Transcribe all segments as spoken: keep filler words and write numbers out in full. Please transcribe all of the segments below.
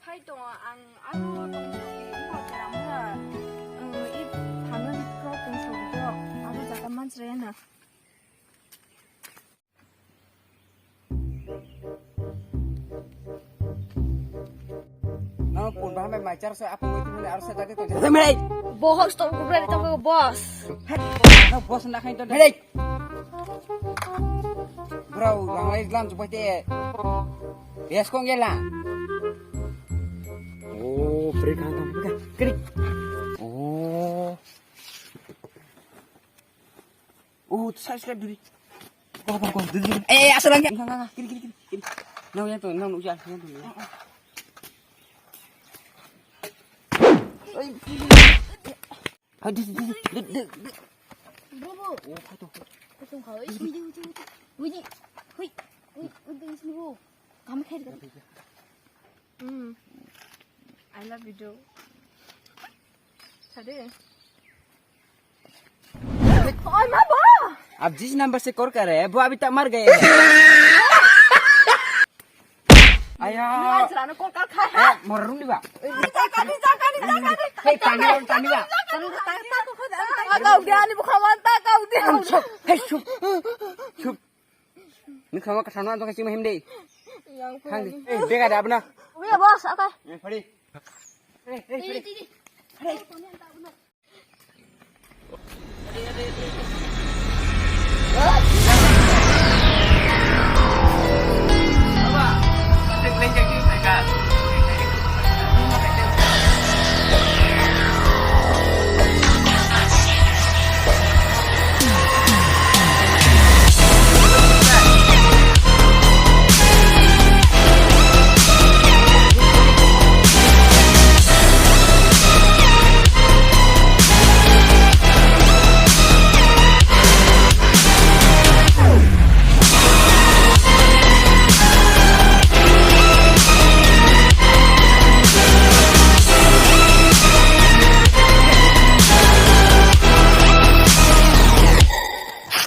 Phai tongo, ang aro tongthokni wngkha Karamura, i phanani kok tongthokni kok, abo jaga manchrai na. Nang pun baham bai mai char se apa mai tini aro se tadi tong. Bohok stop kubra di tong boss. Boss na khain to. Bro, wng lai glam chupai te. Yes kong gela. Oh, break kan kan. Krik. Oh. Oh, sai sai duri. Go go go. Duri duri. Eh, asal lagi. Enggak enggak enggak. Kiri kiri kiri. Kiri. Nang yang tu, nang ujar, yang tu. Oi. Aduh, aduh, aduh, aduh, aduh. Bro, bro. Oh, kau tu. Kau tu kau. Eh, widi, widi, widi. Widi. Hui. Widi, widi, sini, bro. Kami kaya dekat. Hmm. I love you, bro. Sade. Oi, ma, bro. आप जिस नंबर से कॉल कर रहे हैं, वो अभी तक मर गए हैं। Aya. Ni anjra no kol kal khai ha. Eh, morung di ba. Ni jaka, ni jaka, ni jaka, ni. Hei, tani ba, tani ba. Kau dia ni bukan mantap kau dia. Hei, chup. Chup. Ni kau kau sana tu kasi mahim deh. Yang Hang di. Eh, bega ada apa na? Uya bos, apa? Eh, padi. Eh, eh, padi.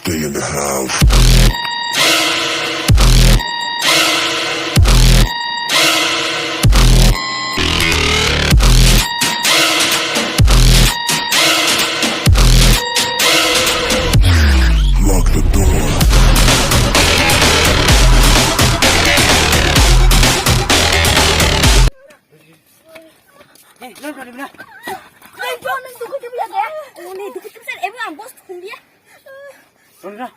Stay in the house. Lock the door. Hey, no, no, no. Hey, John, nang dukun dia ya? Oh, ni dukun dia. Emang ang bos dukun dia. Rona,